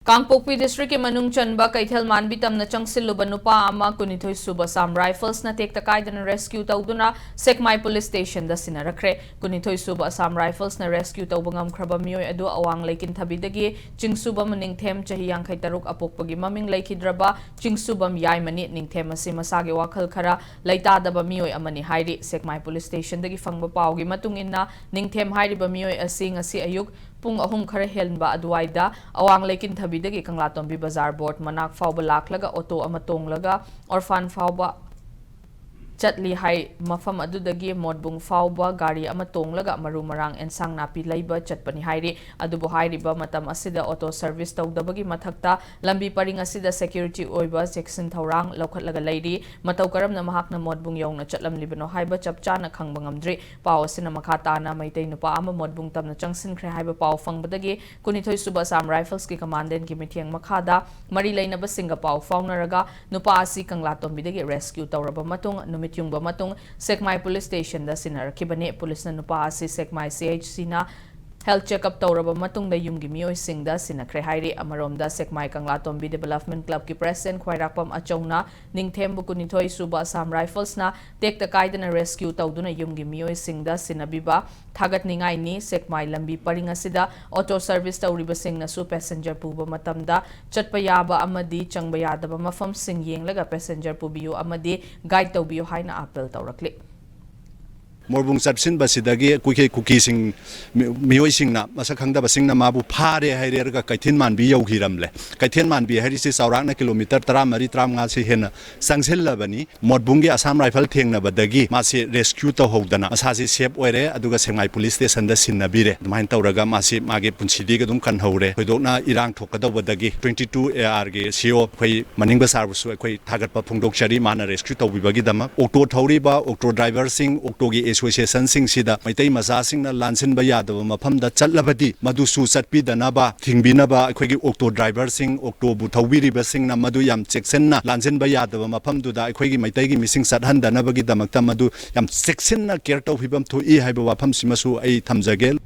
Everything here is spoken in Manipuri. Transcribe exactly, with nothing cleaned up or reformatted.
ꯀꯥꯡꯄꯣꯛꯄꯤ ꯗꯤꯁꯇ꯭ꯔꯤꯛꯀꯤ ꯃꯅꯨꯡ ꯆꯟꯕ ꯀꯩꯊꯦꯜ ꯃꯥꯟꯕꯤ ꯇꯝꯅ ꯆꯪꯁꯤꯜꯂꯨꯕ ꯅꯨꯄꯥ ꯑꯃ ꯀꯨꯟꯅꯤꯊꯣꯏ ꯁꯨꯕ ꯑꯁꯥꯝ ꯔꯥꯏꯐꯜꯁꯅ ꯇꯦꯛꯇ ꯀꯥꯏꯗꯅ ꯔꯦꯁꯀ꯭ꯌꯨ ꯇꯧꯗꯨꯅ ꯁꯦꯛꯃꯥꯏ ꯄꯨꯂꯤꯁ ꯁ꯭ꯇꯦꯁꯟꯗ ꯁꯤꯟꯅꯔꯛꯈ꯭ꯔꯦ꯫ ꯀꯨꯟꯅꯤꯊꯣꯏ ꯁꯨꯕ ꯑꯁꯥꯝ ꯔꯥꯏꯐꯜꯁꯅ ꯔꯦꯁꯀ꯭ꯌꯨ ꯇꯧꯕ ꯉꯝꯈ꯭ꯔꯕ ꯃꯤꯑꯣꯏ ꯑꯗꯨ ꯑꯋꯥꯡ ꯂꯩꯀꯤꯟꯊꯕꯤꯗꯒꯤ ꯆꯤꯡꯁꯨꯕꯝ ꯅꯤꯡꯊꯦꯝ, ꯆꯍꯤ ꯌꯥꯡꯈꯩ ꯇꯔꯨꯛ, ꯑꯄꯣꯛꯄꯒꯤ ꯃꯃꯤꯡ ꯂꯩꯈꯤꯗ꯭ꯔꯕ ꯆꯤꯡꯁꯨꯕꯝ ꯌꯥꯏꯃꯅꯤ꯫ ꯅꯤꯡꯊꯦꯝ ꯑꯁꯤ ꯃꯁꯥꯒꯤ ꯋꯥꯈꯜ ꯈꯔ ꯂꯩꯇꯥꯗꯕ ꯃꯤꯑꯣꯏ ꯑꯃꯅꯤ ꯍꯥꯏꯔꯤ꯫ ꯁꯦꯛꯃꯥꯏ ꯄꯨꯂꯤꯁ ꯁ꯭ꯇꯦꯁꯟꯗꯒꯤ ꯐꯪꯕ ꯄꯥꯎꯒꯤ ꯃꯇꯨꯡ ꯏꯟꯅ, ꯅꯤꯡꯊꯦꯝ ꯍꯥꯏꯔꯤꯕ ꯃꯤꯑꯣꯏ ꯑꯁꯤ ꯉꯁꯤ ꯑꯌꯨꯛ ꯄꯨꯡ ꯑꯍꯨꯝ ꯈꯔ ꯍꯦꯟꯕ ꯑꯗꯨꯋꯥꯏꯗ ꯑꯋꯥꯡ ꯂꯩꯀꯤꯟꯊꯕꯤꯗꯒꯤ ꯀꯪꯂꯥꯇꯣꯝꯕꯤ ꯕꯖꯥꯔ ꯕꯣꯔꯗ ꯃꯅꯥꯛ ꯐꯥꯎꯕ ꯂꯥꯛꯂꯒ ꯑꯣꯇꯣ ꯑꯃ ꯇꯣꯡꯂꯒ ꯑꯣꯔꯐꯥꯟ ꯐꯥꯎꯕ ꯆꯠꯂꯤ ꯍꯥꯏ꯫ ꯃꯐꯝ ꯑꯗꯨꯗꯒꯤ ꯃꯣꯠꯕꯨꯡ ꯐꯥꯎꯕ ꯒꯥꯔꯤ ꯑꯃ ꯇꯣꯡꯂꯒ ꯃꯔꯨ ꯃꯔꯥꯡ, ꯑꯦꯟꯁꯥꯡ ꯅꯥꯄꯤ ꯂꯩꯕ ꯆꯠꯄꯅꯤ ꯍꯥꯏꯔꯤ꯫ ꯑꯗꯨꯕꯨ ꯍꯥꯏꯔꯤꯕ ꯃꯇꯝ ꯑꯁꯤꯗ ꯑꯣꯇꯣ ꯁꯔꯚꯤꯁ ꯇꯧꯗꯕꯒꯤ ꯃꯊꯛꯇ ꯂꯝꯕꯤ ꯄꯔꯤꯡ ꯑꯁꯤꯗ ꯁꯦꯀ꯭ꯌꯨꯔꯤꯇꯤ ꯑꯣꯏꯕ ꯆꯦꯛꯁꯤꯟ ꯊꯧꯔꯥꯡ ꯂꯧꯈꯠꯂꯒ ꯂꯩꯔꯤ꯫ ꯃꯇꯧ ꯀꯔꯝꯅ ꯃꯍꯥꯛꯅ ꯃꯣꯠꯕꯨꯡ ꯌꯧꯅ ꯆꯠꯂꯝꯂꯤꯕꯅꯣ ꯍꯥꯏꯕ ꯆꯞ ꯆꯥꯅ ꯈꯪꯕ ꯉꯝꯗ꯭ꯔꯤ꯫ ꯄꯥꯎ ꯑꯁꯤꯅ ꯃꯈꯥ ꯇꯥꯅ ꯃꯩꯇꯩ ꯅꯨꯄꯥ ꯑꯃ ꯃꯣꯠꯕꯨꯡ ꯇꯝꯅ ꯆꯪꯁꯤꯟꯈ꯭ꯔꯦ ꯍꯥꯏꯕ ꯄꯥꯎ ꯐꯪꯕꯗꯒꯤ ꯀꯨꯟꯅꯤꯊꯣꯏ ꯁꯨꯕ ꯑꯁꯥꯝ ꯔꯥꯏꯐꯜꯁꯀꯤ ꯀꯃꯥꯟꯗꯦꯟꯒꯤ ꯃꯤꯠꯌꯦꯡ ꯃꯈꯥꯗ ꯃꯔꯤ ꯂꯩꯅꯕꯁꯤꯡꯒ ꯄꯥꯎ ꯐꯥꯎꯅꯔꯒ ꯅꯨꯄꯥ ꯑꯁꯤ ꯀꯪꯂꯥꯇꯣꯝꯕꯤꯗꯒꯤ ꯔꯦꯁꯀ꯭ꯌꯨ ꯇꯧꯔꯕ ꯃꯇꯨꯡ ꯅꯨꯃꯤꯠ ꯌꯨꯡꯕ ꯃꯇꯨꯡ ꯁꯦꯛꯃꯥꯏ ꯄꯨꯂꯤꯁ ꯁ꯭ꯇꯦꯁꯟꯗ ꯁꯤꯟꯅꯔꯛꯈꯤꯕꯅꯤ꯫ ꯄꯨꯂꯤꯁꯅ ꯅꯨꯄꯥ ꯑꯁꯤ ꯁꯦꯛꯃꯥꯏ ꯁꯤ ꯑꯩꯆ ꯁꯤꯅ ꯍꯦꯜꯊ ꯆꯦꯛꯑꯞ ꯇꯧꯔꯕ ꯃꯇꯨꯡꯗ ꯌꯨꯝꯒꯤ ꯃꯤꯑꯣꯏꯁꯤꯡꯗ ꯁꯤꯟꯅꯈ꯭ꯔꯦ ꯍꯥꯏꯔꯤ꯫ ꯑꯃꯔꯣꯝꯗ ꯁꯦꯛꯃꯥꯏ ꯀꯪꯂꯥꯇꯣꯝꯕꯤ ꯗꯤꯕꯦꯂꯞꯃꯦꯟ ꯀ꯭ꯂꯕꯀꯤ ꯄ꯭ꯔꯦꯁꯤꯗꯦꯟꯠ ꯈ꯭ꯋꯥꯏꯔꯥꯛꯄꯝ ꯑꯆꯧꯅ ꯅꯤꯡꯊꯦꯝꯕꯨ ꯀꯨꯟꯅꯤꯊꯣꯏ ꯁꯨꯕ ꯑꯁꯥꯝ ꯔꯥꯏꯐꯜꯁꯅ ꯇꯦꯛꯇ ꯀꯥꯏꯗꯅ ꯔꯦꯁꯀ꯭ꯌꯨ ꯇꯧꯗꯨꯅ ꯌꯨꯝꯒꯤ ꯃꯤꯑꯣꯏꯁꯤꯡꯗ ꯁꯤꯟꯅꯕꯤꯕ ꯊꯥꯒꯠꯅꯤꯡꯉꯥꯏꯅꯤ꯫ ꯁꯦꯛꯃꯥꯏ ꯂꯝꯕꯤ ꯄꯔꯤꯡ ꯑꯁꯤꯗ ꯑꯣꯇꯣ ꯁꯔꯚꯤꯁ ꯇꯧꯔꯤꯕꯁꯤꯡꯅꯁꯨ ꯄꯦꯁꯦꯟꯖꯔ ꯄꯨꯕ ꯃꯇꯝꯗ ꯆꯠꯄ ꯌꯥꯕ ꯑꯃꯗꯤ ꯆꯪꯕ ꯌꯥꯗꯕ ꯃꯐꯝꯁꯤꯡ ꯌꯦꯡꯂꯒ ꯄꯦꯁꯦꯟꯖꯔ ꯄꯨꯕꯤꯌꯨ ꯑꯃꯗꯤ ꯒꯥꯏꯗ ꯇꯧꯕꯤꯌꯨ ꯍꯥꯏꯅ ꯑꯥꯄꯤꯜ ꯇꯧꯔꯛꯂꯤ꯫ ꯃꯣꯔꯕꯨꯡ ꯆꯠꯁꯤꯟꯕꯁꯤꯗꯒꯤ ꯑꯩꯈꯣꯏꯒꯤ ꯀꯨꯀꯤꯁꯤꯡ, ꯃꯤ-, ꯃꯤꯑꯣꯏꯁꯤꯡꯅ, ꯃꯁꯛ ꯈꯪꯗꯕꯁꯤꯡꯅ ꯃꯥꯕꯨ ꯐꯥꯔꯦ ꯍꯥꯏꯔꯒ ꯀꯩꯊꯦꯜ ꯃꯥꯟꯕꯤ ꯌꯧꯈꯤꯔꯝꯂꯦ꯫ ꯀꯩꯊꯦꯜ ꯃꯥꯟꯕꯤ ꯍꯥꯏꯔꯤꯁꯤ ꯆꯥꯎꯔꯥꯛꯅ ꯀꯤꯂꯣꯃꯤꯇꯔ ꯇꯔꯥꯃꯔꯤ, ꯇꯔꯥꯃꯉꯥꯁꯤ ꯍꯦꯟꯅ ꯆꯪꯁꯤꯜꯂꯕꯅꯤ꯫ ꯃꯣꯠꯕꯨꯡꯒꯤ ꯑꯁꯥꯝ ꯔꯥꯏꯐꯜ ꯊꯦꯡꯅꯕꯗꯒꯤ ꯃꯥꯁꯤ ꯔꯦꯁꯀ꯭ꯌꯨ ꯇꯧꯍꯧꯗꯅ ꯃꯁꯥꯁꯤ ꯁꯦꯐ ꯑꯣꯏꯔꯦ, ꯑꯗꯨꯒ ꯁꯦꯛꯃꯥꯏ ꯄꯨꯂꯤꯁ ꯁ꯭ꯇꯦꯁꯟꯗ ꯁꯤꯟꯅꯕꯤꯔꯦ꯫ ꯑꯗꯨꯃꯥꯏꯅ ꯇꯧꯔꯒ ꯃꯥꯁꯤ ꯃꯥꯒꯤ ꯄꯨꯟꯁꯤꯗꯤ ꯑꯗꯨꯝ ꯀꯟꯍꯧꯔꯦ꯫ ꯊꯣꯏꯗꯣꯛꯅ ꯏꯔꯥꯡ ꯊꯣꯛꯀꯗꯧꯕꯗꯒꯤ twenty two A R ꯒꯤ C O ꯑꯩꯈꯣꯏ ꯃꯅꯤꯡꯕ ꯁꯥꯔꯕꯨꯁꯨ ꯑꯩꯈꯣꯏ ꯊꯥꯒꯠꯄ ꯐꯣꯡꯗꯣꯛꯆꯔꯤ, ꯃꯥꯅ ꯔꯦꯁꯀ꯭ꯌꯨ ꯇꯧꯕꯤꯕꯒꯤꯗꯃꯛ꯫ ꯑꯣꯛꯇꯣ ꯊꯧꯔꯤꯕ ꯑꯣꯛꯇꯣ ꯗ꯭ꯔꯥꯏꯚꯔꯁꯤꯡ, ꯑꯣꯛꯇꯣꯒꯤ ꯑꯦꯁꯣꯁꯤꯌꯦꯁꯟꯁꯤꯡꯁꯤꯗ ꯃꯩꯇꯩ ꯃꯆꯥꯁꯤꯡꯅ ꯂꯥꯟꯁꯤꯟꯕ ꯌꯥꯗꯕ ꯃꯐꯝꯗ ꯆꯠꯂꯕꯗꯤ ꯃꯗꯨꯁꯨ ꯆꯠꯄꯤꯗꯅꯕ, ꯊꯤꯡꯕꯤꯅꯕ ꯑꯩꯈꯣꯏꯒꯤ ꯑꯣꯛꯇꯣ ꯗ꯭ꯔꯥꯏꯚꯔꯁꯤꯡ, ꯑꯣꯛꯇꯣꯕꯨ ꯊꯧꯕꯤꯔꯤꯕꯁꯤꯡꯅ ꯃꯗꯨ ꯌꯥꯝ ꯆꯦꯛꯁꯤꯟꯅ ꯂꯥꯟꯁꯤꯟꯕ ꯌꯥꯗꯕ ꯃꯐꯝꯗꯨꯗ ꯑꯩꯈꯣꯏꯒꯤ ꯃꯩꯇꯩꯒꯤ ꯃꯤꯁꯤꯡ ꯆꯠꯍꯟꯗꯅꯕꯒꯤꯗꯃꯛꯇ ꯃꯗꯨ ꯌꯥꯝ ꯆꯦꯛꯁꯤꯟꯅ ꯀꯦꯌꯔ ꯇꯧꯕꯤꯐꯝ ꯊꯣꯛꯏ ꯍꯥꯏꯕ ꯋꯥꯐꯝꯁꯤꯃꯁꯨ ꯑꯩ ꯊꯝꯖꯒꯦ꯫